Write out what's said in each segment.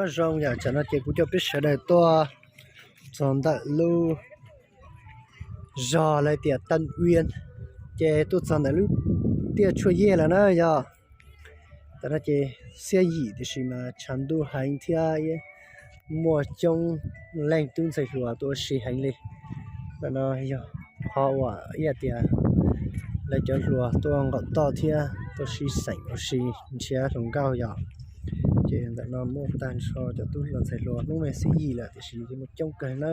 Zoo yom, tam no ces kuv coj peb sawv daws tuaj txog ntawm lub zos lawv tias Tân Uyên, ces tuaj txog ntawm lub tiaj tshuaj yej lawm na yog. Tam no ces xiab yim tiam sis mas tshav ntuj heev thiab muaj coob leej tub ntxhais hluas tuaj ua si heev li. Ntawm no yog qhov uas ib yam tias lawv cov hluas tuaj nqaum toj thiab tuaj sib xeem ua si nrhiav hluas nkauj yom. Ces ntawm no muaj tag nrho cov tub hluas ntxhais hluas, hnub no xiab yim lawm tiam sis muaj coob kawg na.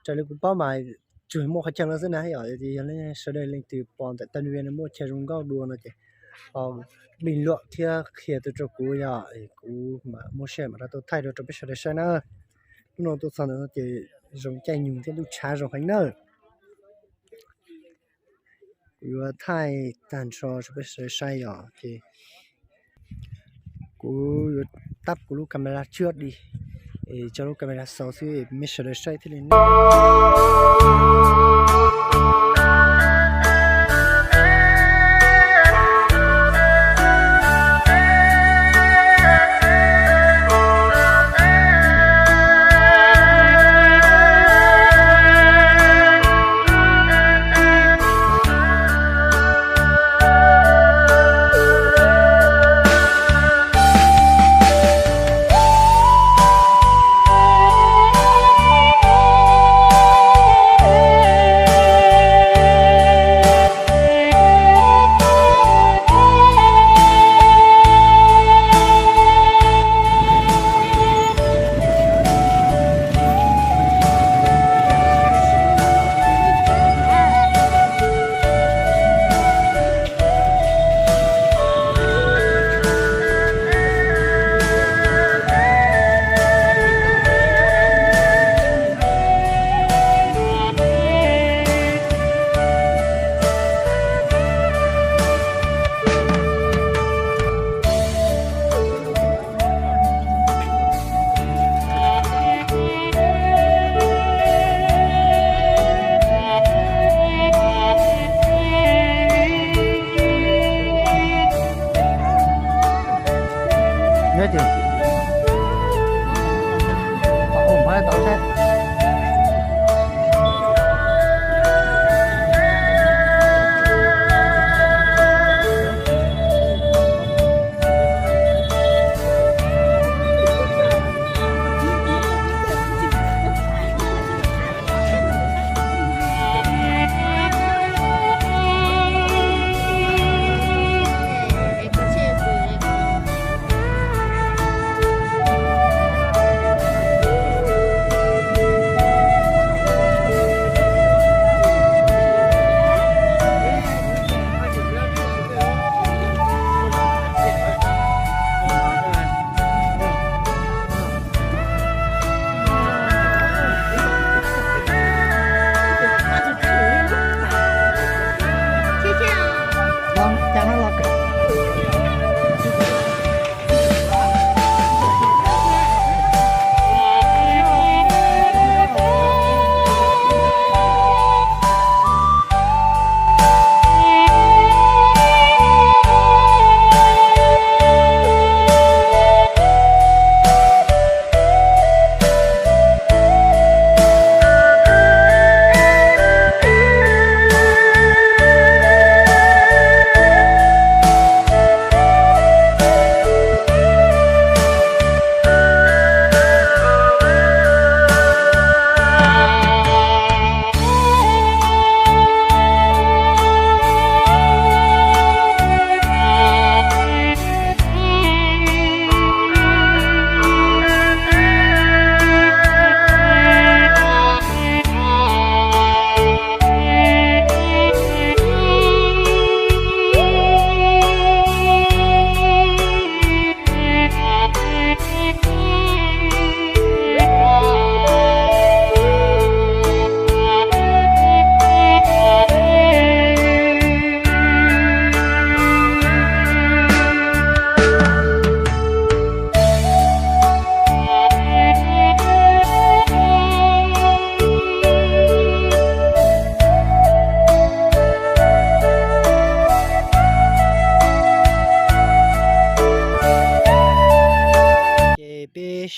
Raws li kuv paub mas tsuas muaj qhov chaw no xwb na yom, ces yog nej sawv daws leej twg pom ntawm Tân Uyên no muaj chaw zoo nkauj dua no ces bình luận thiab qhia tuaj rau kuv yom, kuv mam muaj sij hawm mam rov tuaj thaij dua rau peb sawv daws saib na. Hnub no tuaj txog ntawm no ces zoo caij nyoog thiab ntuj tshav zoo heev na. Kuv yuav thaij tag nrho rau peb sawv daws saib yom, ces kuv yuav tap kuv lub camera trước đi, es tso lub camera sau xwb mej sawv daws saib thiaj li.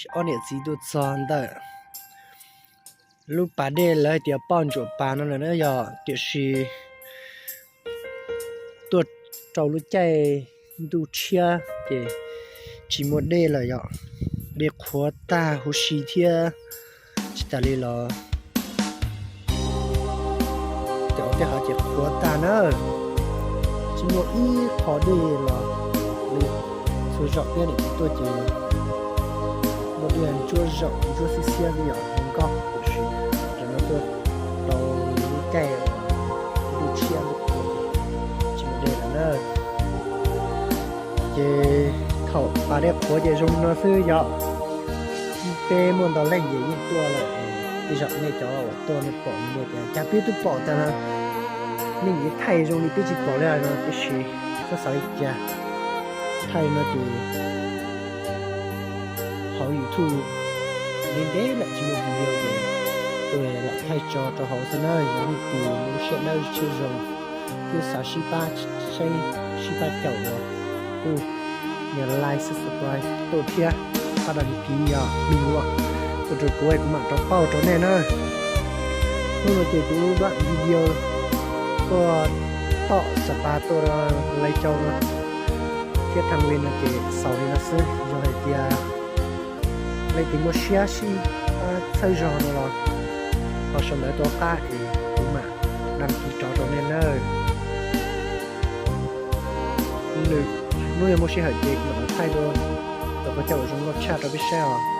Ob niam txiv tuaj txog ntawm lub pas dej lawv hais tias Poj Ntsuam Pas no lawm na yog, tiam sis tuaj rau lub caij ntuj tshiab ces tsis muaj dej lawm yom. Dej qhuav tag huv si thiab, tsis tas li los cov tej qhov ces qhuav tag na, tsis muaj ib qho dej los li. Txhua zaum peb niam txiv tuaj ces muaj dej ntsuab zaum ntsuab xiab xiab li yom, nkoj, tiam sis tam no tuaj rau lub caij ntuj tshiab ntuj qhuav, tsis muaj dej lawm na. Ces thaum pas dej qhuav ces zoo no xwb yom. Peb muaj ntau leej ces yeej tuaj lawm, tej zaum nej cov uas tuaj nej pom nej tias cas peb twb pom tas no, nej yuav thaij zoo li peb tsis pom li no, tiam sis txhob xav li cas. Thaij no ces hauv YouTube ntev ntev lawm tsis muaj video ces tus lam thaij tso rau hauv xwb na. Yog leej twg muaj lub siab dawb siab zoo thiab xav sib pab, saib sib pab caum los kuj nias like, subscribe tuaj thiab, pab đăng ký yog me nyuam, ua rau kuv, kuv mam rov pauj rau nej na. Hnub no ces kuv dab video tuaj tom Xab Pas tuaj Lai Châu no thiab Thaj Lis no ces xaus li no xwb. Yog hais tias leej twg muaj siab sib pab txhawb zog no los ho sau ntawv tuaj qab es kuv mam đăng ký rov rau nej nawb. Hnub yuav muaj sij hawm ces kuv mam thaij dua tau pab cov uas zoo nkauj tshaj rau peb saib os.